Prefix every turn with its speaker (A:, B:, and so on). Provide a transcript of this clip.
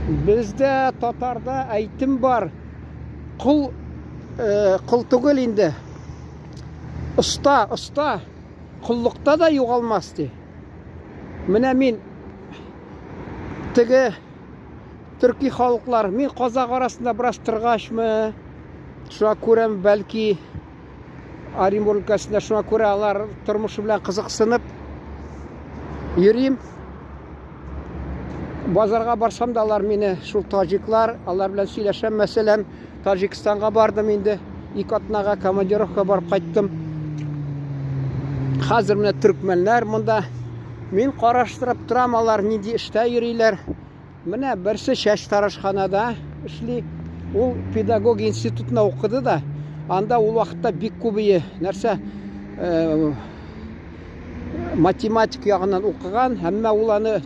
A: Бездә татарда әйтем бар. Кол э, кол түгел инде. Оста, оста коллыкта да югалмас ди. Менә мин теге төрки халыклар, мин казак арасында бераз торгачмы, шуңа күрә бәлки Оренбург өлкәсендә шуңа күрә алар тормышы белән кызыксынып йөрим. Базарга барсам да алар мине шул таҗиклар, алар белән сөйләшәм, мәсәлән, Таҗикстанга бардым инде, ике атнага командировка барып кайттым. Хәзер менә төркмәннәр монда. Мин караштырып торам, алар нинди эштә йөриләр. Менә берсе чәч тарашханада эшли. Ул педагогия институтында укыды да. Анда ул вакытта бик күп ие нәрсә э, математик ягыннан укыган, әмма ул аны